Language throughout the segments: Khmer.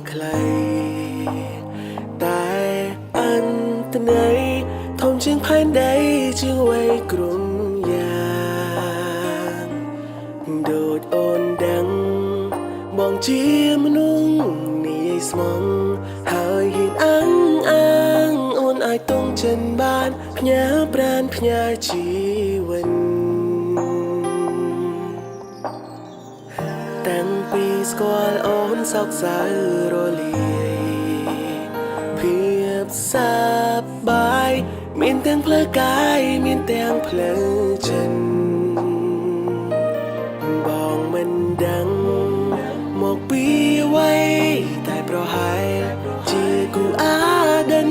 ខ្លីតែអន្តន័យធំជាងផែនដីជាងអ្វីគ្រប់យ៉ាងដូចអូនដឹងបងជាមនុស្សនិយាយស្មងហើយហ៊ានអាងអាងអូនអាចទងចិនបានផ្ញើប្រានផ្ញើជីវិត តាំងពីស្គាល់អូនសោកសៅរលាយភាពសប្បាយមានទាំងផ្លូវកាយមានទាំងផ្លូវចិត្តបងមិនដឹងមកពីអ្វីតែប្រហែលជាគូអាដិន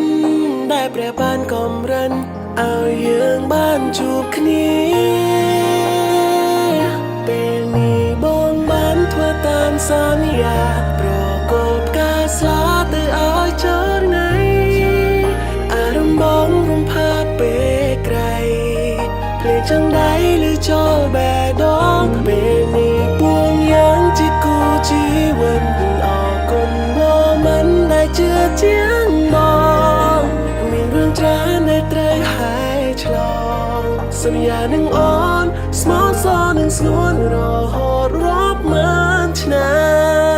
ដែលព្រះបានកំរិនឲ្យយើងបានជួបគ្នា ពេលនេះបងបានធ្វើតាមសន្យាប្រគល់ផ្កាស្លាទៅឲ្យចរណៃអារម្មណ៍បងរំភើបពេលក្រៃភ្លេងចង់ដៃឬចូលបេះដូងពេលនេះពួងយ៉ាងជាគូជីវិតអរគុណបងមិនដែលជឿជាងបងមានរឿងច្រើនដែលត្រូវហែឆ្លងសន្យានឹងអូនស្មោះសរនឹងស្ងួនរហូតរាប់ម៉ឺនឆ្នាំ។